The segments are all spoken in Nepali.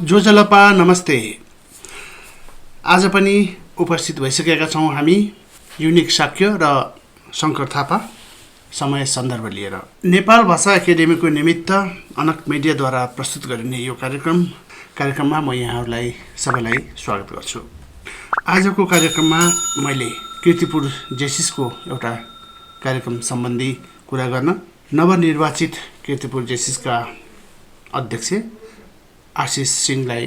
जोजलपा नमस्ते। आज पनि उपस्थित भइसकेका छौँ हामी युनिक साक्य र शङ्कर थापा समय सन्दर्भ लिएर। नेपाल भाषा एकाडेमीको निमित्त अनक मिडियाद्वारा प्रस्तुत गरिने यो कार्यक्रममा म यहाँहरूलाई सबैलाई स्वागत गर्छु। आजको कार्यक्रममा मैले किर्तिपुर जेसिसको एउटा कार्यक्रम सम्बन्धी कुरा गर्न नवनिर्वाचित किर्तिपुर जेसिसका अध्यक्ष आशिष सिंहलाई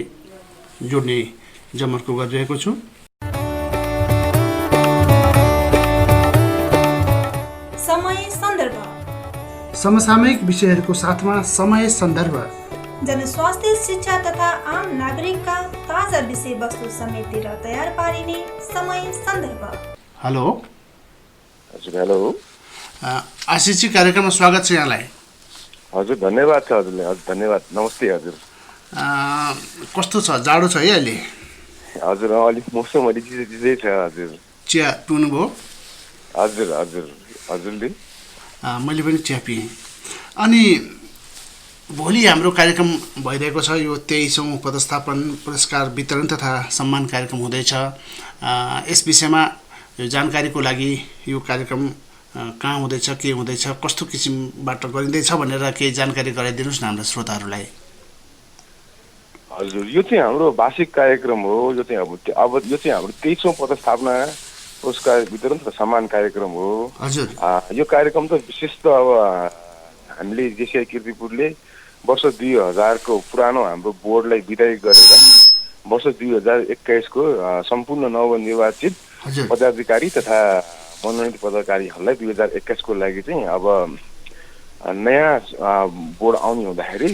जोड्ने जमर्को गरिरहेको छु। समय सन्दर्भ, समसामयिक विषयहरूको साथमा समय सन्दर्भ, जनस्वास्थ्य, शिक्षा तथा आम नागरिकका ताजा विषयवस्तु समेटेर तयार पारिने समय सन्दर्भ। हेलो हजुर। हेलो आशिषजी, कार्यक्रममा स्वागत छ यहाँलाई। हजुर, धन्यवाद छ हजुरले। हजुर धन्यवाद, नमस्ते हजुर। कस्तो छ, जाडो छ है अहिले? हजुर, अलिक मौसम अलिक चिसै छ हजुर। चिया पिउनुभयो? हजुर हजुर। हजुरले? मैले पनि चिया पिएँ। अनि भोलि हाम्रो कार्यक्रम भइरहेको छ, यो 23औं पदस्थापन पुरस्कार वितरण तथा सम्मान कार्यक्रम हुँदैछ। यस विषयमा यो जानकारीको लागि यो कार्यक्रम कहाँ हुँदैछ, के हुँदैछ, कस्तो किसिमबाट गरिँदैछ भनेर केही जानकारी गराइदिनुहोस् न हाम्रो श्रोताहरूलाई। हजुर, यो चाहिँ हाम्रो वार्षिक कार्यक्रम हो। यो चाहिँ अब यो चाहिँ हाम्रो 23औं पदस्थापना पुरस्कार वितरण तथा सम्मान कार्यक्रम हो। हजुर। यो कार्यक्रम त विशेष त अब हामीले जेसीआई किर्तिपुरले वर्ष 2000 को पुरानो हाम्रो बोर्डलाई विदाई गरेर वर्ष 2021 को सम्पूर्ण नवनिर्वाचित पदाधिकारी तथा मनोनित पदाधिकारीहरूलाई 2021 को लागि चाहिँ अब नयाँ बोर्ड आउने हुँदाखेरि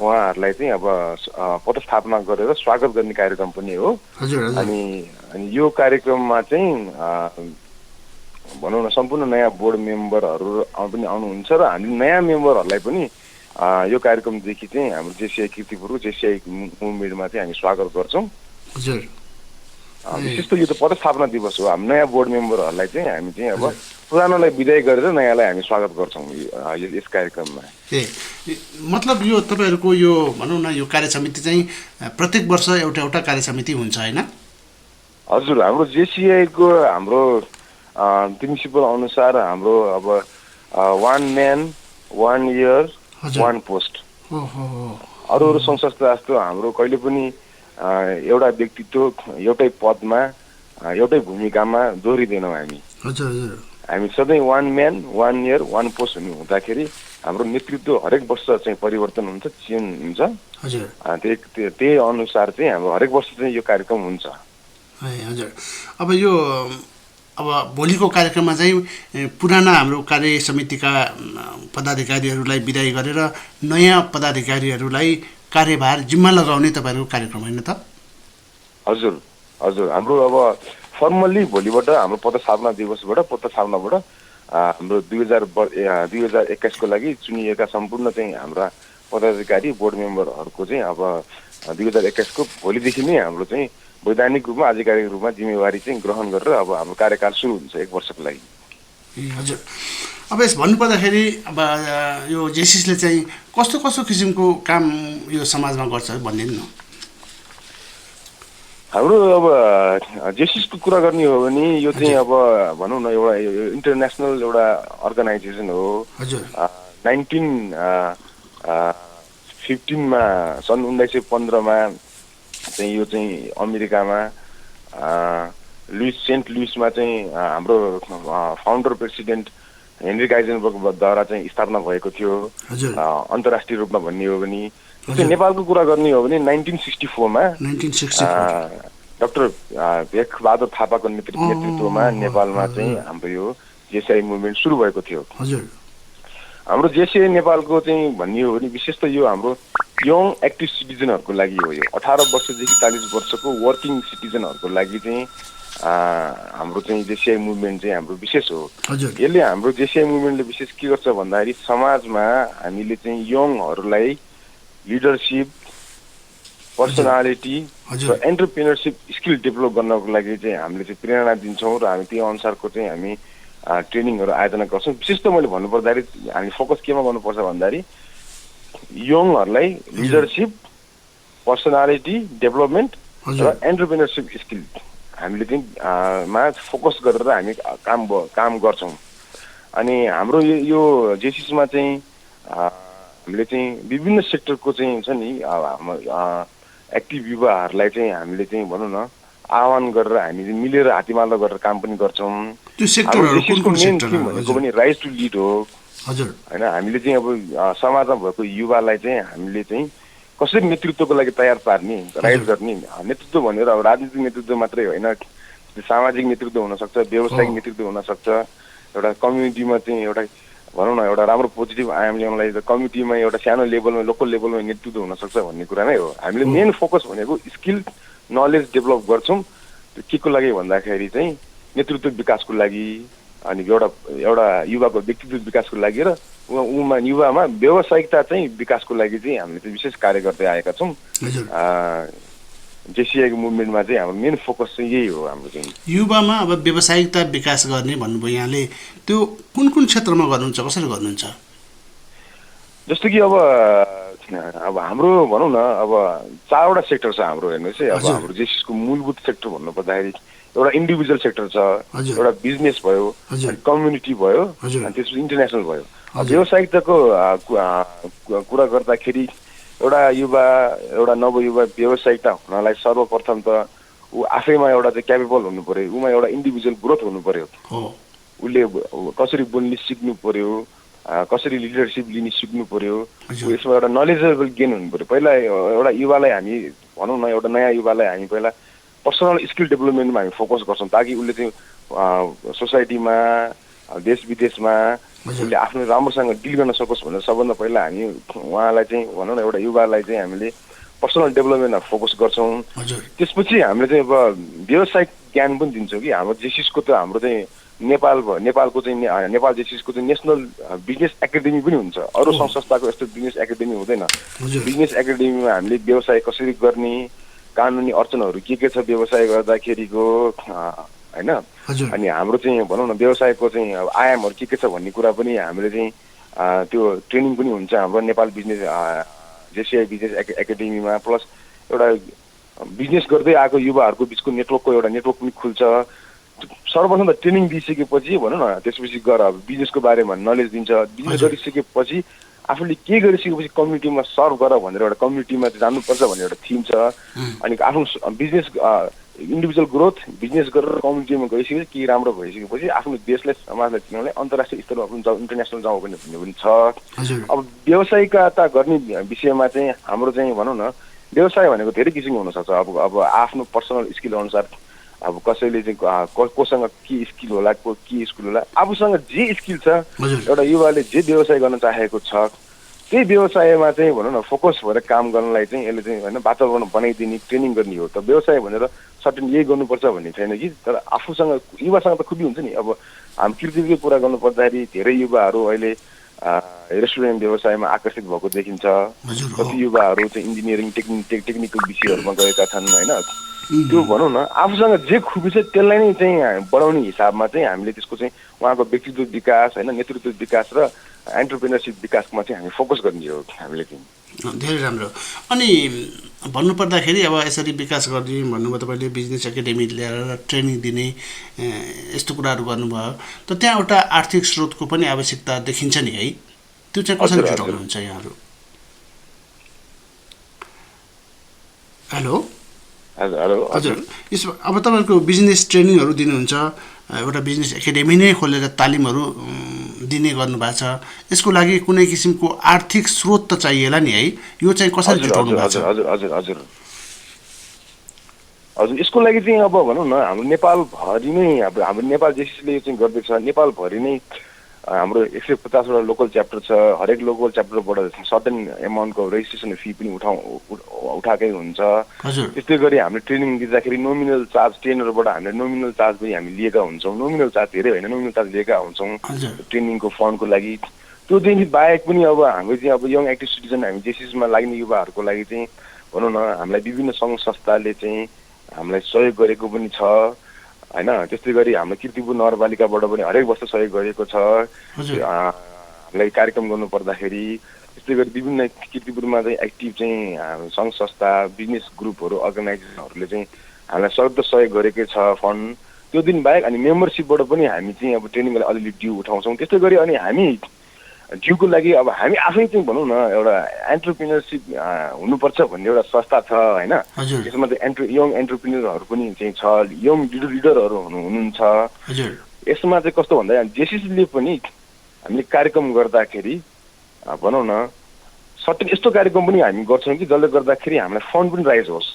उहाँहरूलाई चाहिँ अब पदस्थापना गरेर स्वागत गर्ने कार्यक्रम पनि हो। अनि यो कार्यक्रममा चाहिँ भनौँ न सम्पूर्ण नयाँ बोर्ड मेम्बरहरू पनि आउनुहुन्छ र हामी नयाँ मेम्बरहरूलाई पनि यो कार्यक्रमदेखि चाहिँ हाम्रो जेसीआई किर्तिपुर जेसीआई मुभमेन्टमा चाहिँ हामी स्वागत गर्छौँ। विशेष त यो त पदस्थापना दिवस हो। हामी नयाँ बोर्ड मेम्बरहरूलाई चाहिँ हामी चाहिँ अब पुरानोलाई विदाई गरेर नयाँलाई हामी स्वागत गर्छौँ यस कार्यक्रममा। मतलब यो तपाईँहरूको यो भनौँ न यो कार्य समिति चाहिँ प्रत्येक वर्ष एउटा एउटा कार्य समिति हुन्छ होइन? हजुर, हाम्रो जेसीआईको हाम्रो प्रिन्सिपल अनुसार हाम्रो अब 1 man 1 year 1 post। अरू सङ्घ संस्था जस्तो हाम्रो कहिले पनि एउटा व्यक्तित्व एउटै पदमा एउटै भूमिकामा दोहोरिँदैनौँ हामी। हामी सधैँ 1 man 1 year 1 post हुँदाखेरि हाम्रो नेतृत्व हरेक वर्ष चाहिँ परिवर्तन हुन्छ, चेन्ज हुन्छ। त्यही अनुसार चाहिँ हाम्रो हरेक वर्ष चाहिँ यो कार्यक्रम हुन्छ। हजुर। अब भोलिको कार्यक्रममा चाहिँ पुराना हाम्रो कार्य समितिका पदाधिकारीहरूलाई विदाई गरेर नयाँ पदाधिकारीहरूलाई कार्यभार जिम्मा लगाउने तपाईँहरूको कार्यक्रम होइन त? हजुर हजुर। हाम्रो अब फर्मल्ली भोलिबाट हाम्रो पदस्थापनाबाट हाम्रो 2021 को लागि चुनिएका सम्पूर्ण चाहिँ हाम्रा पदाधिकारी बोर्ड मेम्बरहरूको चाहिँ अब 2021 को भोलिदेखि नै हाम्रो चाहिँ वैधानिक रूपमा आधिकारिक रूपमा जिम्मेवारी चाहिँ ग्रहण गरेर अब हाम्रो कार्यकाल सुरु हुन्छ 1 वर्षको लागि। हजुर। अब यस भन्नुपर्दाखेरि अब यो जेसिसले चाहिँ कस्तो कस्तो किसिमको काम यो समाजमा गर्छ भनिदिनु न। हाम्रो अब जेसिसको कुरा गर्ने हो भने यो चाहिँ अब भनौँ न एउटा इन्टरनेसनल एउटा अर्गनाइजेसन हो। 1915 मा सन् 1915 मा चाहिँ यो चाहिँ अमेरिकामा सेन्ट लुइसमा चाहिँ हाम्रो फाउन्डर प्रेसिडेन्ट हेनरी गाइजनबर्गद्वारा चाहिँ स्थापना भएको थियो। अन्तर्राष्ट्रिय रूपमा भन्ने हो भने नेपालको कुरा गर्ने हो भने 1964 मा डाक्टर भेकबहादुर थापाको नेतृत्वमा नेपालमा चाहिँ हाम्रो यो जेसीआई मुभमेन्ट सुरु भएको थियो। हाम्रो जेसीआई नेपालको चाहिँ भन्ने हो भने विशेष त यो हाम्रो यङ एक्टिभ सिटिजनहरूको लागि हो। यो 18 वर्षदेखि 40 वर्षको वर्किङ सिटिजनहरूको लागि चाहिँ हाम्रो चाहिँ जेसीआई मुभमेन्ट चाहिँ हाम्रो विशेष हो। यसले हाम्रो जेसीआई मुभमेन्टले विशेष के गर्छ भन्दाखेरि समाजमा हामीले चाहिँ यङहरूलाई लिडरसिप, पर्सनालिटी र एन्टरप्रेन्योरसिप स्किल डेभलप गर्नको लागि चाहिँ हामीले चाहिँ प्रेरणा दिन्छौँ र हामी त्यही अनुसारको चाहिँ हामी ट्रेनिङहरू आयोजना गर्छौँ। विशेष त मैले भन्नुपर्दाखेरि हामी फोकस केमा गर्नुपर्छ भन्दाखेरि यङहरूलाई लिडरसिप पर्सनालिटी डेभलपमेन्ट र एन्टरप्रेन्योरसिप स्किल हामीले चाहिँ मा फोकस गरेर हामी काम गर्छौँ। अनि हाम्रो यो जेसिसमा चाहिँ हामीले चाहिँ विभिन्न सेक्टरको चाहिँ हुन्छ नि एक्टिभ युवाहरूलाई चाहिँ हामीले चाहिँ भनौँ न आह्वान गरेर हामी मिलेर हातीमालो गरेर काम पनि गर्छौँ। त्यो सेक्टरहरु कुन कुन सेक्टर भनेको पनि राइज टु लिड हो हजुर हैन। हामीले चाहिँ अब समाजमा भएको युवालाई चाहिँ हामीले चाहिँ कसरी नेतृत्वको लागि तयार पार्ने राइज गर्ने। नेतृत्व भनेर अब राजनीतिक नेतृत्व मात्रै होइन, सामाजिक नेतृत्व हुनसक्छ, व्यावसायिक नेतृत्व हुनसक्छ, एउटा कम्युनिटीमा चाहिँ एउटा भनौँ न एउटा राम्रो पोजिटिभ आयाम ल्याउनलाई कम्युनिटीमा एउटा सानो लेभलमा लोकल लेभलमा नेतृत्व हुनसक्छ भन्ने कुरा नै हो। हामीले मेन फोकस भनेको स्किल नलेज डेभलप गर्छौँ। त्यो के को लागि भन्दाखेरि चाहिँ नेतृत्व विकासको लागि अनि एउटा युवाको व्यक्तित्व विकासको लागि र युवामा व्यावसायिकता चाहिँ विकासको लागि चाहिँ हामीले चाहिँ विशेष कार्य गर्दै आएका छौँ। जेसिआईको मुभमेन्टमा चाहिँ हाम्रो मेन फोकस चाहिँ यही हो। हाम्रो चाहिँ युवामा अब व्यावसायिकता विकास गर्ने भन्नुभयो यहाँले, त्यो कुन कुन क्षेत्रमा गर्नुहुन्छ, कसरी गर्नुहुन्छ? जस्तो कि अब हाम्रो भनौँ न अब 4वटा सेक्टर छ हाम्रो। हेर्नुहोस् है, अब हाम्रो जेसिसको मूलभूत सेक्टर भन्नुपर्दाखेरि एउटा इन्डिभिजुअल सेक्टर छ, एउटा बिजनेस भयो, कम्युनिटी भयो, अनि त्यसपछि इन्टरनेसनल भयो। व्यावसायिकताको कुरा गर्दाखेरि एउटा नवयुवा व्यावसायिकता हुनलाई सर्वप्रथम त ऊ आफैमा एउटा चाहिँ क्यापेबल हुनु पर्यो, उमा एउटा इन्डिभिजुअल ग्रोथ हुनु पर्यो। उसले कसरी बोल्ने सिक्नु पर्यो, कसरी लिडरसिप लिने सिक्नु पर्यो, यसमा एउटा नलेजेबल गेन हुनु पर्यो। पहिला एउटा युवालाई हामी भनौँ न एउटा नयाँ युवालाई हामी पहिला पर्सनल स्किल डेभलपमेन्टमा हामी फोकस गर्छौँ ताकि उसले चाहिँ सोसाइटीमा देश विदेशमा उसले आफ्नो राम्रोसँग डिल गर्न सकोस् भनेर सबभन्दा पहिला हामी उहाँलाई चाहिँ भनौँ न एउटा युवालाई चाहिँ हामीले पर्सनल डेभलपमेन्टमा फोकस गर्छौँ। त्यसपछि हामीले चाहिँ अब व्यावसायिक ज्ञान पनि दिन्छौँ कि हाम्रो जेसिसको त हाम्रो चाहिँ नेपालको चाहिँ नेपाल जेसिसको चाहिँ नेसनल बिजनेस एकाडेमी पनि हुन्छ। अरू सङ्घ संस्थाको यस्तो बिजनेस एकाडेमी हुँदैन। बिजनेस एकाडेमीमा हामीले व्यवसाय कसरी गर्ने, कानुनी अडचनहरू के छ व्यवसाय गर्दाखेरिको होइन, अनि हाम्रो चाहिँ भनौँ न व्यवसायको चाहिँ आयामहरू के छ भन्ने कुरा पनि हामीले चाहिँ त्यो ट्रेनिङ पनि हुन्छ हाम्रो नेपाल बिजनेस जेसिआई बिजनेस एकाडेमीमा। प्लस एउटा बिजनेस गर्दै आएको युवाहरूको बिचको एउटा नेटवर्क पनि खुल्छ। सर्वप्रथम त ट्रेनिङ दिइसकेपछि भनौँ न त्यसपछि गएर बिजनेसको बारेमा नलेज दिन्छ। बिजनेस गरिसकेपछि आफूले के गरिसकेपछि कम्युनिटीमा सर्भ गर भनेर एउटा कम्युनिटीमा जानुपर्छ भन्ने एउटा थिम छ। अनि आफ्नो बिजनेस इन्डिभिजुअल ग्रोथ बिजनेस गरेर कम्युनिटीमा गइसकेपछि के राम्रो भइसकेपछि आफ्नो देशलाई समाजलाई चिनाउनलाई अन्तर्राष्ट्रिय स्तरमा पनि जाउँ, इन्टरनेसनल जाउँ भन्ने पनि छ। अब व्यावसायिकता गर्ने विषयमा चाहिँ हाम्रो चाहिँ भनौँ न व्यवसाय भनेको धेरै किसिमको हुनसक्छ। अब आफ्नो पर्सनल स्किल अनुसार अब कसैले चाहिँ कोसँग के स्किल होला, के स्किल होला, आफूसँग जे स्किल छ एउटा युवाले जे व्यवसाय गर्न चाहेको छ त्यही व्यवसायमा चाहिँ भनौँ न फोकस भएर काम गर्नलाई चाहिँ यसले चाहिँ होइन वातावरण बनाइदिने ट्रेनिङ गर्ने हो। त व्यवसाय भनेर सर्टेन यही गर्नुपर्छ भन्ने छैन कि, तर आफूसँग युवासँग त खुबी हुन्छ नि। अब हामी किर्तिपुरकै कुरा गर्नु पर्दाखेरि धेरै युवाहरू अहिले रेस्टुरेन्ट व्यवसायमा आकर्षित भएको देखिन्छ। कति युवाहरू चाहिँ इन्जिनियरिङ टेक्निकल विषयहरूमा गएका छन् होइन। त्यो भनौँ न आफूसँग जे खुबी छ त्यसलाई नै चाहिँ बढाउने हिसाबमा चाहिँ हामीले त्यसको चाहिँ उहाँको व्यक्तित्व विकास होइन नेतृत्व विकास र एन्टरप्रेन्योरसिप विकासमा चाहिँ हामी फोकस गर्ने हो हामीले चाहिँ। धेरै राम्रो। अनि भन्नुपर्दाखेरि अब यसरी विकास गर्ने भन्नुभयो तपाईँले बिजनेस एकाडेमी ल्याएर ट्रेनिङ दिने यस्तो कुराहरू गर्नुभयो, त त्यहाँ एउटा आर्थिक स्रोतको पनि आवश्यकता देखिन्छ नि है, त्यो चाहिँ कसरी जुटाउनुहुन्छ यहाँहरू? हेलो हजुर, यसो अब तपाईँहरूको बिजनेस ट्रेनिङहरू दिनुहुन्छ, एउटा बिजनेस एकाडेमी नै खोलेर तालिमहरू दिने गर्नुभएको छ, यसको लागि कुनै किसिमको आर्थिक स्रोत त चाहिएला नि है, यो चाहिँ कसरी जुटाउनु भएको छ? हजुर यसको लागि चाहिँ अब भनौँ न हाम्रो नेपालभरि नै अब हाम्रो नेपाल जेसिसले यो चाहिँ गर्दैछ। नेपालभरि नै हाम्रो 150वटा लोकल च्याप्टर छ। हरेक लोकल च्याप्टरबाट सर्टेन एमाउन्टको रेजिस्ट्रेसन फी पनि उठाएकै हुन्छ। त्यस्तै गरी हामीले ट्रेनिङ दिँदाखेरि नोमिनल चार्ज ट्रेनरबाट हामीले नोमिनल चार्ज पनि हामी लिएका हुन्छौँ। नोमिनल चार्ज धेरै होइन, नोमिनल चार्ज लिएका हुन्छौँ ट्रेनिङको फन्डको लागि। त्योदेखि बाहेक पनि अब हामी चाहिँ अब यङ एक्टिभ सिटिजन हामी जेसिसमा लाग्ने युवाहरूको लागि चाहिँ भनौँ न हामीलाई विभिन्न सङ्घ संस्थाले चाहिँ हामीलाई सहयोग गरेको पनि छ होइन। त्यस्तै गरी हाम्रो किर्तिपुर नगरपालिकाबाट पनि हरेक वर्ष सहयोग गरेको छ हामीलाई कार्यक्रम गर्नु पर्दाखेरि। त्यस्तै गरी विभिन्न कीर्तिपुरमा चाहिँ एक्टिभ चाहिँ सङ्घ संस्था बिजनेस ग्रुपहरू अर्गनाइजेसनहरूले चाहिँ हामीलाई सक्दो सहयोग गरेकै छ फन्ड त्यो दिन बाहेक। अनि मेम्बरसिपबाट पनि हामी चाहिँ अब ट्रेनिङको लागि अलिअलि ड्यू उठाउँछौँ। त्यस्तै गरी अनि हामी ड्यूको लागि अब हामी आफै चाहिँ भनौँ न एउटा एन्टरप्रिनरसिप हुनुपर्छ भन्ने एउटा संस्था छ होइन। यसमा चाहिँ यङ एन्टरप्रिनरहरू पनि चाहिँ छ, यङ लिडरहरू हुनुहुन्छ। यसमा चाहिँ कस्तो भन्दा जेसिसीले पनि हामीले कार्यक्रम गर्दाखेरि भनौँ न सर्टेन यस्तो कार्यक्रम पनि हामी गर्छौँ कि जसले गर्दाखेरि हामीलाई फन्ड पनि राइज होस्।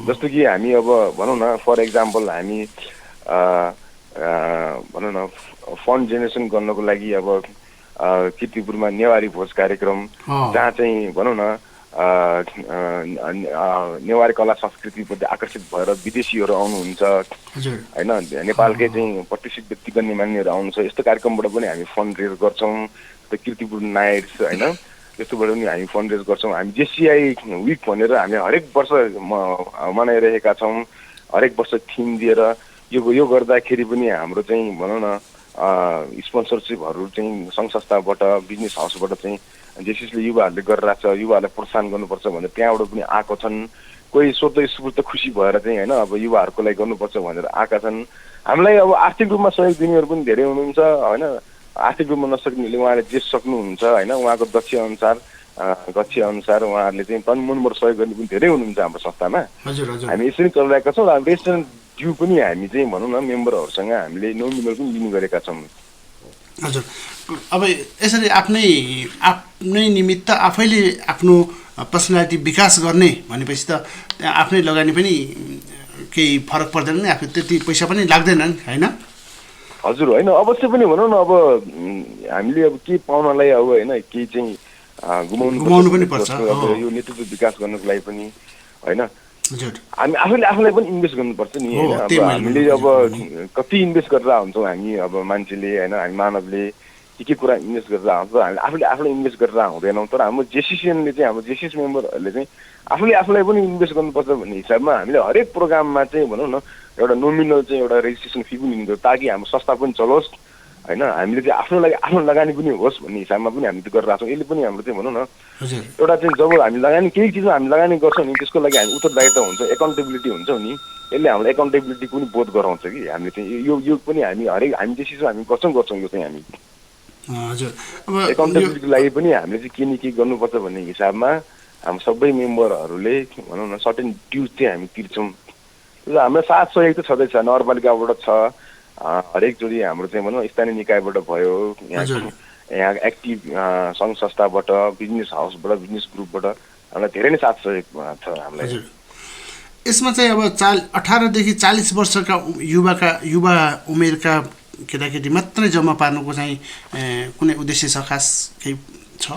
जस्तो कि हामी अब भनौँ न फर इक्जाम्पल हामी भनौँ न फन्ड जेनेरेसन गर्नको लागि अब कीर्तिपुरमा नेवारी भोज कार्यक्रम जहाँ चाहिँ भनौँ न नेवारी कला संस्कृतिप्रति आकर्षित भएर विदेशीहरू आउनुहुन्छ होइन, नेपालकै चाहिँ प्रतिष्ठित व्यक्ति गण्यमान्यहरू आउनुहुन्छ। यस्तो कार्यक्रमबाट पनि हामी फन्ड रेज गर्छौँ। कीर्तिपुर नाइट्स होइन त्यस्तोबाट पनि हामी फन्ड रेज गर्छौँ। हामी जेसिआई विक भनेर हामी हरेक वर्ष मनाइरहेका छौँ, हरेक वर्ष थिम दिएर। यो गर्दाखेरि पनि हाम्रो चाहिँ भनौँ न स्पोन्सरसिपहरू चाहिँ सङ्घ संस्थाबाट बिजनेस हाउसबाट चाहिँ जेसिसले युवाहरूले गरिरहेको छ, युवाहरूलाई प्रोत्साहन गर्नुपर्छ भनेर त्यहाँबाट पनि आएको छन्। कोही स्वतः स्फूर्त खुसी भएर चाहिँ होइन अब युवाहरूको लागि गर्नुपर्छ भनेर आएका छन्। हामीलाई अब आर्थिक रूपमा सहयोग दिनेहरू पनि धेरै हुनुहुन्छ होइन। आर्थिक रूपमा नसक्नेहरूले उहाँले जे सक्नुहुन्छ होइन, उहाँको दक्ष अनुसार उहाँहरूले चाहिँ तन मनबाट सहयोग गर्ने पनि धेरै हुनुहुन्छ हाम्रो संस्थामा। हामी यसरी चलिरहेका छौँ। अब रेजिस्ट्रेसन ड्यू पनि हामी चाहिँ भनौँ न मेम्बरहरूसँग हामीले नोमिनल पनि लिने गरेका छौँ। हजुर, अब यसरी आफ्नै निमित्त आफैले आफ्नो पर्सनालिटी विकास गर्ने भनेपछि त त्यहाँ आफ्नै लगानी पनि केही फरक पर्दैन नि, आफू त्यति पैसा पनि लाग्दैन नि होइन। हजुर होइन, अवश्य पनि भनौँ न अब हामीले अब के पाउनलाई अब होइन केही चाहिँ गुमाउनु पनि पर्छ अब यो नेतृत्व विकास गर्नको लागि पनि होइन। हामी आफूलाई पनि इन्भेस्ट गर्नुपर्छ नि होइन। अब हामीले अब कति इन्भेस्ट गरेर हुन्छौँ हामी अब मान्छेले होइन, हामी मानवले के कुरा इन्भेस्ट गरेर आउँछ, हामीले आफूले इन्भेस्ट गरेर हुँदैनौँ। तर हाम्रो जेसिसिएनले चाहिँ हाम्रो जेसिस मेम्बरहरूले चाहिँ आफूलाई पनि इन्भेस्ट गर्नुपर्छ भन्ने हिसाबमा हामीले हरेक प्रोग्राममा चाहिँ भनौँ न एउटा नोमिनल चाहिँ एउटा रेजिस्ट्रेसन फी पनि लिन्छ ताकि हाम्रो संस्था पनि चलोस् होइन। हामीले चाहिँ आफ्नो लगानी पनि होस् भन्ने हिसाबमा पनि हामी गरिरहेको छौँ। यसले पनि हाम्रो चाहिँ भनौँ न एउटा चाहिँ जब हामी लगानी केही चिजमा हामी लगानी गर्छौँ नि त्यसको लागि हामी उत्तरदायित्व हुन्छ, एकाउन्टेबिलिटी हुन्छौँ नि। यसले हामीलाई एकाउन्टेबिलिटी पनि बोध गराउँछ कि हामीले चाहिँ यो पनि हामी जेसिसमा हामी गर्छौँ यो चाहिँ हामी एकाउन्टेबिलिटीको लागि पनि हामीले चाहिँ के गर्नुपर्छ भन्ने हिसाबमा हाम्रो सबै मेम्बरहरूले भनौँ न सर्टेन ड्युज चाहिँ हामी तिर्छौँ। हाम्रो साथ सहयोग त छँदैछ, नगरपालिकाबाट छ, हरेकचोटि हाम्रो चाहिँ भनौँ स्थानीय निकायबाट भयो, यहाँ एक्टिभ सङ्घ संस्थाबाट, बिजनेस हाउसबाट, बिजनेस ग्रुपबाट हामीलाई धेरै नै साथ सहयोग छ हामीलाई। यसमा चाहिँ अब 18 देखि 40 वर्षका युवा उमेरका केटाकेटी मात्रै जम्मा पार्नुको चाहिँ कुनै उद्देश्य छ, खास केही छ?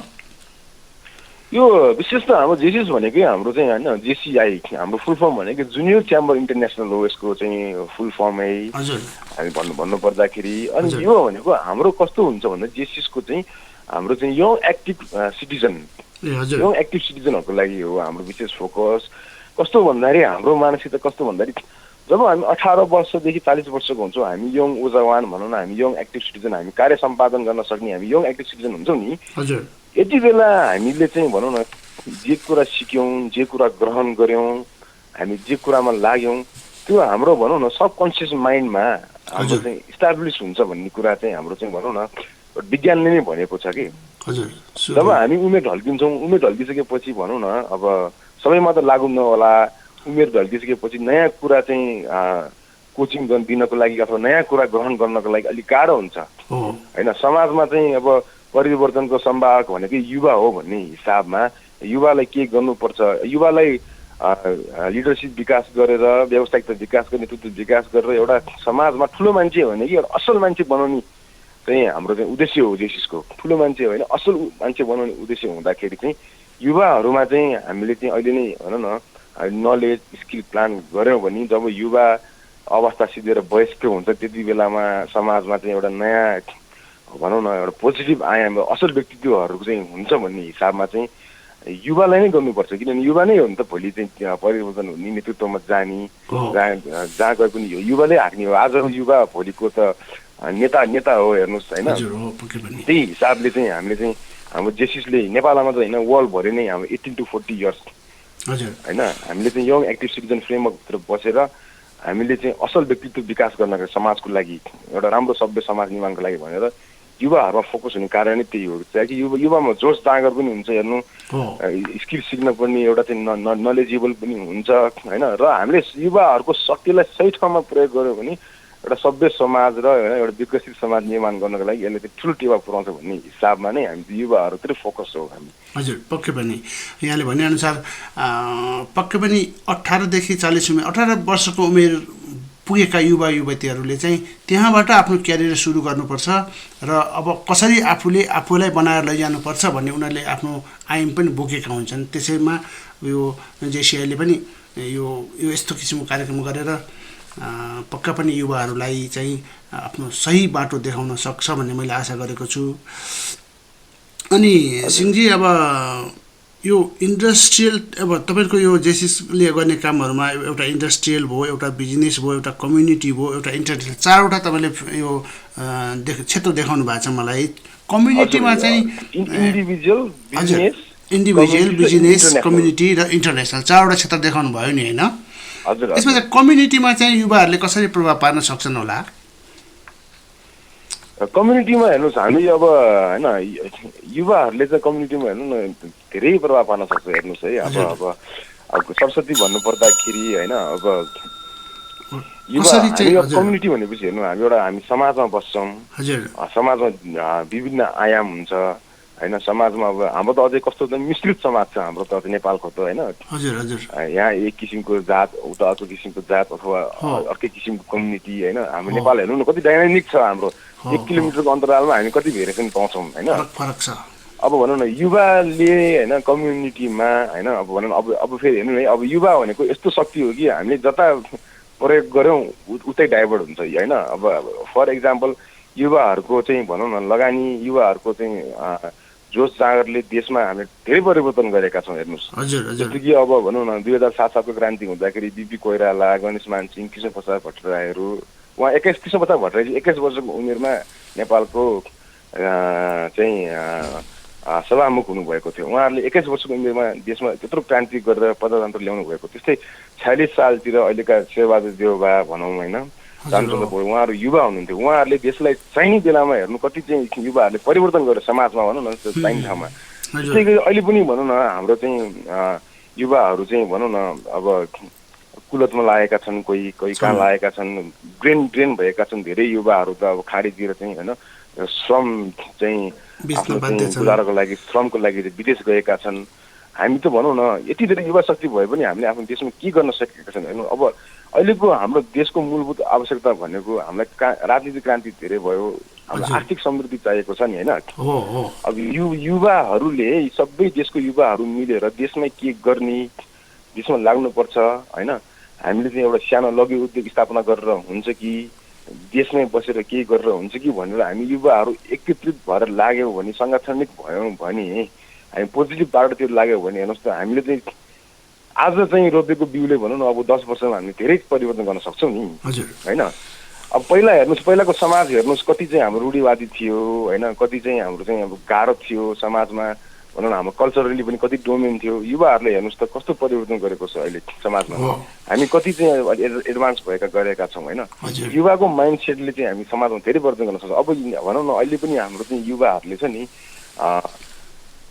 यो विशेष त हाम्रो जेसिस भनेकै हाम्रो चाहिँ होइन जेसिआई हाम्रो फुल फर्म भनेको जुनियर च्याम्बर इन्टरनेसनल हो, यसको चाहिँ फुल फर्मै हामी भन्नु पर्दाखेरि। अनि यो भनेको हाम्रो कस्तो हुन्छ भन्दा जेसिसको चाहिँ हाम्रो चाहिँ यङ एक्टिभ सिटिजनहरूको लागि हो हाम्रो विशेष फोकस। कस्तो भन्दाखेरि हाम्रो मानसिकता कस्तो भन्दाखेरि जब हामी 18 वर्षदेखि 40 वर्षको हुन्छौँ हामी यङ ऊर्जावान भनौँ न, हामी यङ एक्टिभ सिटिजन, हामी कार्य सम्पादन गर्न सक्ने हामी यङ एक्टिभ सिटिजन हुन्छौँ नि। यति बेला हामीले चाहिँ भनौँ न जे कुरा सिक्यौँ, जे कुरा ग्रहण गऱ्यौँ, हामी जे कुरामा लाग्यौँ त्यो हाम्रो भनौँ न सबकन्सियस माइन्डमा हाम्रो चाहिँ इस्टाब्लिस हुन्छ भन्ने कुरा चाहिँ हाम्रो चाहिँ भनौँ न विज्ञानले नै भनेको छ कि जब हामी उमेर ढल्किन्छौँ, उमेर ढल्किसकेपछि भनौँ न अब सबैमा त लागु नहोला, उमेर ढल्किसकेपछि नयाँ कुरा चाहिँ कोचिङ दिनको लागि अथवा नयाँ कुरा ग्रहण गर्नको लागि अलिक गाह्रो हुन्छ होइन। समाजमा चाहिँ अब परिवर्तनको सम्भावक भनेको युवा हो भन्ने हिसाबमा युवालाई के गर्नुपर्छ, युवालाई लिडरसिप विकास गरेर, व्यावसायिकता विकास गर्ने, नेतृत्व विकास गरेर एउटा समाजमा ठुलो मान्छे भने कि एउटा असल मान्छे बनाउने चाहिँ हाम्रो चाहिँ उद्देश्य हो जेसिसको। ठुलो मान्छे होइन असल मान्छे बनाउने उद्देश्य हुँदाखेरि चाहिँ युवाहरूमा चाहिँ हामीले चाहिँ अहिले नै भनौँ न नलेज स्किल प्लान गऱ्यौँ भने जब युवा अवस्था सिधेर वयस्क हुन्छ त्यति बेलामा समाजमा चाहिँ एउटा नयाँ भनौँ न एउटा पोजिटिभ आयाम असल व्यक्तित्वहरूको चाहिँ हुन्छ भन्ने हिसाबमा चाहिँ युवालाई नै गर्नुपर्छ। किनभने युवा नै हो नि त भोलि चाहिँ परिवर्तन हुने, नेतृत्वमा जाने, जहाँ गए पनि युवाले हाँक्ने हो। आज युवा भोलिको त नेता हो हेर्नुहोस् होइन। त्यही हिसाबले चाहिँ हामीले चाहिँ हाम्रो जेसिसले नेपालमा चाहिँ होइन वर्ल्डभरि नै हाम्रो 18 to 40 इयर्स हजुर होइन हामीले चाहिँ यङ एक्टिभ सिटिजन फ्रेमवर्कभित्र बसेर हामीले चाहिँ असल व्यक्तित्व विकास गर्नको समाजको लागि एउटा राम्रो सभ्य समाज निर्माणको लागि भनेर युवाहरूमा फोकस हुने कारण नै त्यही हो कि युवामा जोस जाँगर पनि हुन्छ हेर्नु स्किल सिक्न पर्ने एउटा चाहिँ नलेजेबल पनि हुन्छ होइन र हामीले युवाहरूको शक्तिलाई सही ठाउँमा प्रयोग गर्यो भने एउटा सभ्य समाज र एउटा विकसित समाज निर्माण गर्नको लागि यसले चाहिँ ठुलो टेवा पुऱ्याउँछ भन्ने हिसाबमा नै हामी युवाहरूतिर फोकस हो हामी हजुर पक्कै पनि यहाँले भनेअनुसार पक्कै पनि 18 देखि 40 उमेर 18 वर्षको उमेर पुगेका युवा युवतीहरूले चाहिँ त्यहाँबाट आफ्नो क्यारियर सुरु गर्नुपर्छ र अब कसरी आफूलाई बनाएर लैजानुपर्छ भन्ने उनीहरूले आफ्नो आइम पनि बोकेका हुन्छन्। त्यसैमा यो जेसिआईले पनि यो यस्तो किसिमको कार्यक्रम गरेर पक्का पनि युवाहरूलाई चाहिँ आफ्नो सही बाटो देखाउन सक्छ भन्ने मैले आशा गरेको छु। अनि सिंहजी अब यो इन्डस्ट्रियल अब तपाईको यो जेसिसले गर्ने कामहरुमा एउटा इन्डस्ट्रियल भयो, एउटा बिजनेस भयो, एउटा कम्युनिटी भयो, एउटा इन्टरनेसनल, चारवटा तपाईले यो क्षेत्र देखाउनु भएको छ मलाई। कम्युनिटीमा चाहिँ इन्डिभिजुअल बिजनेस कम्युनिटी र इन्टरनेसनल चारवटा क्षेत्र देखाउनु भयो नि हैन? हजुर। यसमा चाहिँ कम्युनिटीमा चाहिँ युवाहरूले कसरी प्रभाव पार्न सक्छन् होला? कम्युनिटीमा हेर्नुस् हामी अब हैन युवाहरूले चाहिँ कम्युनिटीमा हेर्नु न धेरै प्रभाव पार्न सक्छ हेर्नुस् है। अब सरस्वती भन्नु पर्दाखेरि हैन अब युवा कम्युनिटी भनेपछि हेर्नु हामी समाजमा बस्छौं। हजुर। समाजमा विभिन्न आयाम हुन्छ हैन। समाजमा अब हाम्रो त अझै कस्तो मिश्रित समाज छ हाम्रो त नेपालको त हैन। हजुर हजुर। यहाँ एक किसिमको जात उता अर्को किसिमको जात अथवा अर्कै किसिमको कम्युनिटी हैन। हाम्रो नेपाल हेर्नु न कति डाइनामिक छ हाम्रो। 1 किलोमिटरको अन्तरालमा हामी कति भेरिएसन पाउँछौँ हैन। फरक छ। अब भनौँ न युवाले हैन कम्युनिटीमा हैन अब भनौँ अब फेरि हेर्नु है अब युवा भनेको यस्तो शक्ति हो कि हामीले जता प्रयोग गर्यौं उतै डाइभर्ट हुन्छ हैन। अब फर एक्जाम्पल युवाहरूको चाहिँ भनौँ न लगानी युवाहरूको चाहिँ जोस जाँगरले देशमा हामीले धेरै परिवर्तन गरेका छौँ हेर्नुस्। हजुर हजुर। जस्तो कि अब भनौँ न 2007 सालको क्रान्ति हुँदाखेरि बीपी कोइराला, गणेश मान सिंह, कृष्ण प्रसाद भट्टराईहरू उहाँ कृष्ण प्रसाद भट्टराई 21 वर्षको उमेरमा नेपालको चाहिँ सभामुख हुनुभएको थियो। उहाँहरूले 21 वर्षको उमेरमा देशमा त्यत्रो क्रान्ति गरेर प्रजातन्त्र ल्याउनु भएको। त्यस्तै 46 सालतिर अहिलेका शेरबहादुर देउबा भनौँ हैन, रामचन्द्र पौडेल उहाँहरू युवा हुनुहुन्थ्यो। उहाँहरूले देशलाई चाहिने बेलामा हेर्नु कति चाहिँ युवाहरूले परिवर्तन गरेर समाजमा भनौँ न चाहिने ठाउँमा। त्यस्तै गरी अहिले पनि भनौँ न हाम्रो चाहिँ युवाहरू चाहिँ भनौँ न अब कुलतमा लागेका छन्, कोही कहाँ लागेका छन्, ग्रेन भएका छन्। धेरै युवाहरू त अब खाडीतिर चाहिँ हैन श्रम चाहिँ गुजाराको लागि श्रमको लागि विदेश गएका छन्। हामी त भनौँ न यति धेरै युवा शक्ति भए पनि हामीले आफ्नो देशमा के गर्न सकेका छन् हेर्नु। अब अहिलेको हाम्रो देशको मूलभूत आवश्यकता भनेको हामीलाई राजनीतिक क्रान्ति धेरै भयो, हामीलाई आर्थिक समृद्धि चाहिएको छ नि हैन। अब युवाहरूले सबै देशको युवाहरू मिलेर देशमा के गर्ने, देशमा लाग्नुपर्छ हैन। हामीले चाहिँ एउटा सानो लघु उद्योग स्थापना गरेर हुन्छ कि देशमै बसेर केही गरेर हुन्छ कि भनेर हामी युवाहरू एकत्रित भएर लाग्यौँ भने, सङ्गठनिक भयौँ भने, हामी पोजिटिभ बाटोतिर लाग्यौँ भने हेर्नुहोस् त हामीले चाहिँ आज चाहिँ रोपेको बिउले भनौँ न अब 10 वर्षमा हामीले धेरै परिवर्तन गर्न सक्छौँ नि हैन। अब पहिला हेर्नुहोस् पहिलाको समाज हेर्नुहोस् कति चाहिँ हाम्रो रूढिवादी थियो हैन, कति चाहिँ हाम्रो चाहिँ अब गाह्रो थियो समाजमा भनौँ न। हाम्रो कल्चरली पनि कति डोमेन थियो। युवाहरूले हेर्नुहोस् त कस्तो परिवर्तन गरेको छ अहिले समाजमा। हामी कति चाहिँ एडभान्स गरेका छौँ हैन। युवाको माइन्डसेटले चाहिँ हामी समाजमा धेरै परिवर्तन गर्न सक्छौँ। अब भनौँ न अहिले पनि हाम्रो चाहिँ युवाहरूले छ नि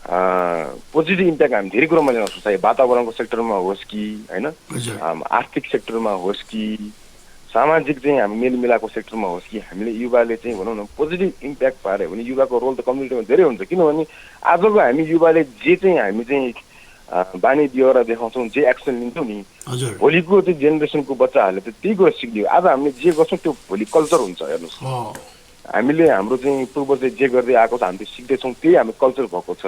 पोजिटिभ इम्प्याक्ट हामी धेरै कुरोमा ल्याउन सक्छौँ। चाहे वातावरणको सेक्टरमा होस् कि हैन, आर्थिक सेक्टरमा होस् कि सामाजिक चाहिँ हामी मेलमिलापको सेक्टरमा होस् कि हामीले युवाले चाहिँ भनौँ न पोजिटिभ इम्प्याक्ट पार्यो भने युवाको रोल त कम्युनिटीमा धेरै हुन्छ। किनभने आजको हामी युवाले जे चाहिँ हामी चाहिँ बानी बिहोरा देखाउँछौँ, जे एक्सन लिन्छौँ नि, भोलिको चाहिँ जेनेरेसनको बच्चाहरूले त त्यही कुरा सिक्दियो। आज हामीले जे गर्छौँ त्यो भोलि कल्चर हुन्छ हेर्नुहोस्। हामीले हाम्रो चाहिँ पूर्वजले जे गर्दै आएको छ हामी त्यो सिक्दैछौँ, त्यही हाम्रो कल्चर भएको छ।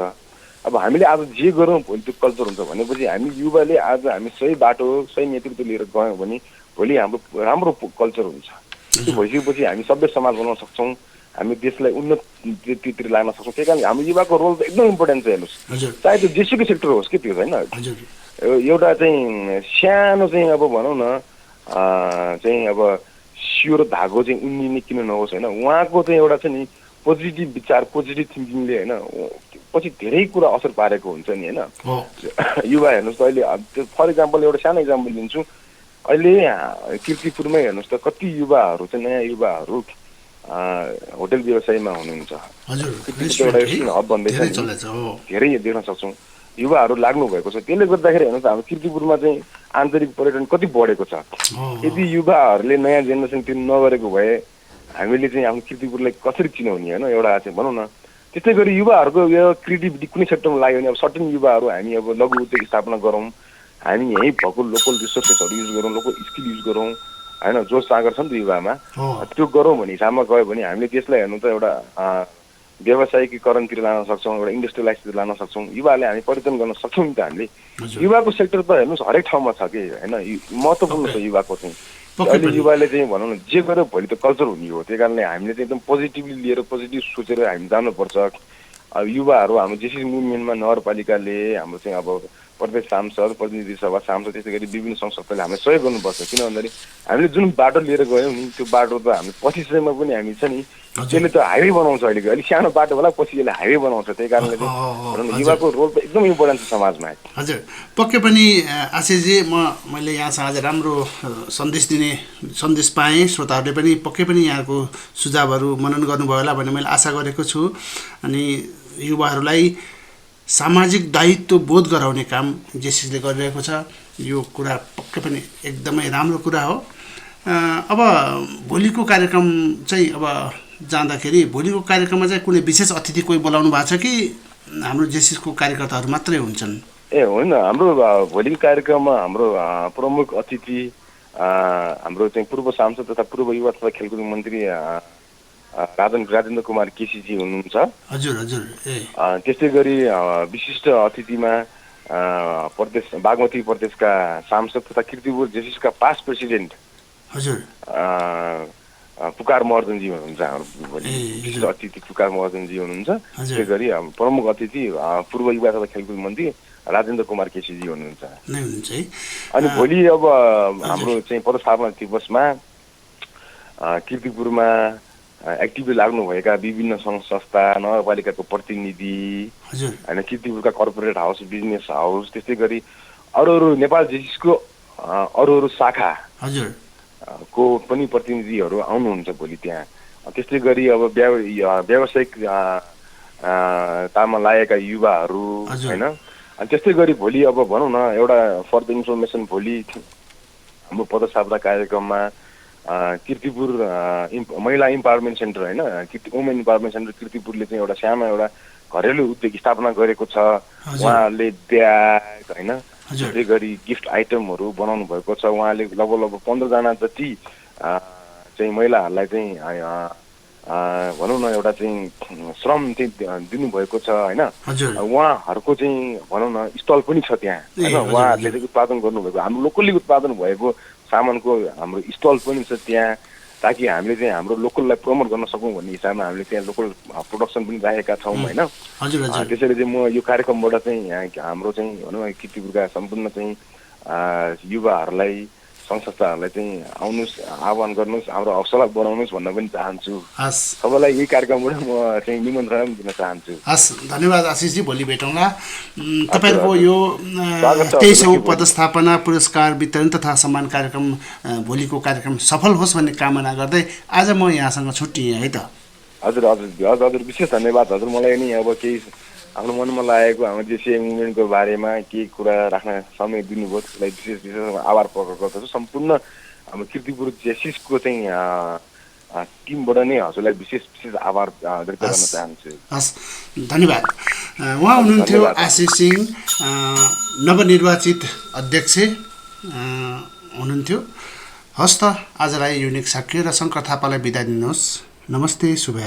अब हामीले आज जे गरौँ भोलि त्यो कल्चर हुन्छ भनेपछि हामी युवाले आज हामी सही बाटो सही नेतृत्व लिएर गयौँ भने भोलि हाम्रो राम्रो कल्चर हुन्छ। त्यो भइसकेपछि हामी सबै समाज बनाउन सक्छौँ, हामी देशलाई उन्नतितिर लान सक्छौँ। त्यही कारण हाम्रो युवाको रोल त एकदम इम्पोर्टेन्ट छ हेर्नुहोस्। चाहे त्यो जेसुकै सेक्टर होस् कि त्यो होइन, एउटा चाहिँ सानो चाहिँ अब भनौँ न चाहिँ अब सियो र धागो चाहिँ उन्निने किन नहोस् होइन। उहाँको चाहिँ एउटा चाहिँ नि पोजिटिभ विचार पोजिटिभ थिङ्किङले होइन पछि धेरै कुरा असर पारेको हुन्छ नि होइन। युवा हेर्नुहोस् त अहिले फर इक्जाम्पल एउटा सानो इक्जाम्पल दिन्छु। अहिले किर्तिपुरमै हेर्नुहोस् त कति युवाहरू चाहिँ नयाँ युवाहरू होटल व्यवसायमा हुनुहुन्छ। एउटा हब भन्दैछ धेरै देख्न सक्छौँ युवाहरू लाग्नु भएको छ। त्यसले गर्दाखेरि हेर्नुहोस् हाम्रो किर्तिपुरमा चाहिँ आन्तरिक पर्यटन कति बढेको छ। यदि युवाहरूले नयाँ जेनेरेसन त्यो नगरेको भए हामीले चाहिँ आफ्नो किर्तिपुरलाई कसरी चिनाउने होइन एउटा चाहिँ भनौँ न। त्यस्तै गरी युवाहरूको यो क्रिएटिभिटी कुनै सेक्टरमा लाग्यो भने अब सर्टेन युवाहरू हामी अब लघु उद्योग स्थापना गरौँ, हामी यहीँ भएको लोकल रिसोर्सेसहरू युज गरौँ, लोकल स्किल युज गरौँ होइन, जोस जाँगर छ नि त युवामा, त्यो गरौँ भन्ने हिसाबमा गयो भने हामीले त्यसलाई हेर्नु त एउटा व्यावसायिकीकरणतिर लान सक्छौँ, एउटा इन्डस्ट्रियलाइजतिर लान सक्छौँ। युवाहरूले हामी पर्यटन गर्न सक्छौँ नि त हामीले। युवाको सेक्टर त हेर्नुहोस् हरेक ठाउँमा छ कि होइन, महत्त्वपूर्ण छ युवाको चाहिँ। अहिले युवाले चाहिँ भनौँ न जे गरेर भोलि त कल्चर हुने हो। त्यही कारणले हामीले चाहिँ एकदम पोजिटिभली लिएर पोजिटिभ सोचेर हामी जानुपर्छ। अब युवाहरू हाम्रो जेसी मुभमेन्टमा नगरपालिकाले हाम्रो चाहिँ अब प्रदेश सांसद, प्रतिनिधि सभा सांसद, त्यस्तै गरी विभिन्न सङ्घ संस्थाले हामीलाई सहयोग गर्नुपर्छ। किन भन्दाखेरि हामीले जुन बाटो लिएर गयौँ नि त्यो बाटो त हामी पछिसम्म पनि हामी छ नि त्यसले त हाइवे बनाउँछ। अहिले अलिक सानो बाटो होला पछि यसले हाइवे बनाउँछ। त्यही कारणले चाहिँ युवाको रोल त एकदम इम्पोर्टेन्ट छ समाजमा। हजुर पक्कै पनि आशिषजी मैले यहाँसँग आज राम्रो सन्देश पाएँ। श्रोताहरूले पनि पक्कै पनि यहाँको सुझावहरू मनन गर्नुभयो होला भन्ने मैले आशा गरेको छु। अनि युवाहरूलाई सामाजिक दायित्व बोध गराउने काम जेसीले गरिरहेको छ। यो कुरा पक्कै पनि एकदमै राम्रो कुरा हो। अब भोलिको कार्यक्रम चाहिँ अब जाँदाखेरि भोलिको कार्यक्रममा चाहिँ कुनै विशेष अतिथि कोही बोलाउनु भएको छ कि हाम्रो जेसीको कार्यकर्ताहरू मात्रै हुन्छन्? ए होइन, हाम्रो भोलिको कार्यक्रममा हाम्रो प्रमुख अतिथि हाम्रो चाहिँ पूर्व सांसद तथा पूर्व युवा तथा खेलकुद मन्त्री राजेन्द्र कुमार केसीजी हुनुहुन्छ। हजुर हजुर। त्यस्तै गरी विशिष्ट अतिथिमा प्रदेश बागमती प्रदेशका सांसद तथा किर्तिपुर जेसीका पास्ट प्रेसिडेन्ट हजुर पुकार महर्जनजी हुनुहुन्छ। हाम्रो विशिष्ट अतिथि पुकार महर्जनजी हुनुहुन्छ। त्यस्तै गरी प्रमुख अतिथि पूर्व युवा तथा खेलकुद मन्त्री राजेन्द्र कुमार केसीजी हुनुहुन्छ। अनि भोलि अब हाम्रो चाहिँ पदस्थापना दिवसमा किर्तिपुरमा एक्टिभली लाग्नुभएका विभिन्न सङ्घ संस्था, नगरपालिकाको प्रतिनिधि होइन, किर्तिपुरका कर्पोरेट हाउस, बिजनेस हाउस, त्यस्तै गरी अरू नेपाल जेसिसको अरू शाखा को पनि प्रतिनिधिहरू आउनुहुन्छ भोलि त्यहाँ। त्यस्तै गरी अब व्यावसायिक तामा लागेका युवाहरू होइन। अनि त्यस्तै गरी भोलि अब भनौँ न एउटा फर द इन्फर्मेसन भोलि हाम्रो पदस्थापना कार्यक्रममा किर्तिपुर महिला इम्पावरमेन्ट सेन्टर होइन, वुमेन इम्पावरमेन्ट सेन्टर किर्तिपुरले चाहिँ एउटा सानो एउटा घरेलु उद्योग स्थापना गरेको छ। उहाँहरूले ब्याग होइन त्यस्तै गरी गिफ्ट आइटमहरू बनाउनु भएको छ। उहाँले लगभग 15 जना जति चाहिँ महिलाहरूलाई चाहिँ भनौँ न एउटा चाहिँ श्रम चाहिँ दिनुभएको छ होइन। उहाँहरूको चाहिँ भनौँ न स्टल पनि छ त्यहाँ होइन। उहाँहरूले चाहिँ उत्पादन गर्नुभएको हाम्रो लोकल्ली उत्पादन भएको सामानको हाम्रो स्टल पनि छ त्यहाँ, ताकि हामीले चाहिँ हाम्रो लोकललाई प्रमोट गर्न सकौँ भन्ने हिसाबमा हामीले त्यहाँ लोकल प्रोडक्सन पनि राखेका छौँ होइन। त्यसैले चाहिँ म यो कार्यक्रमबाट चाहिँ यहाँ हाम्रो चाहिँ भनौँ किर्तिपुरका सम्पूर्ण चाहिँ युवाहरूलाई सङ्घ संस्थाहरूलाई चाहिँ आउनुहोस्, आह्वान गर्नुहोस्, हाम्रो हौसला बढाउनुहोस् भन्न पनि चाहन्छु। सबैलाई यही कार्यक्रमबाट म चाहिँ निमन्त्रणा दिन चाहन्छु। हस्, धन्यवाद आशिषजी। भोलि भेटौँला। तपाईँहरूको यो 23औं पदस्थापना पुरस्कार वितरण तथा सम्मान कार्यक्रम भोलिको कार्यक्रम सफल होस् भन्ने कामना गर्दै आज म यहाँसँग छुट्टिएँ है त। हजुर हजुर हजुर विशेष धन्यवाद हजुर। मलाई नि अब केही आफ्नो मनमा लागेको हाम्रो जेसिआई मुभमेन्टको बारेमा केही कुरा राख्न समय दिनुभयो, त्यसलाई विशेष आभार प्रकट गर्दछु। सम्पूर्ण हाम्रो किर्तिपुर जेसिसको चाहिँ टिमबाट नै हजुरलाई विशेष आभार व्यक्त गर्न चाहन्छु। हस्, धन्यवाद। उहाँ हुनुहुन्थ्यो आशिष सिंह, नवनिर्वाचित अध्यक्ष हुनुहुन्थ्यो। हस् त, आजलाई युनिक साक्य र शङ्कर थापालाई बिदा दिनुहोस्। नमस्ते, शुभ।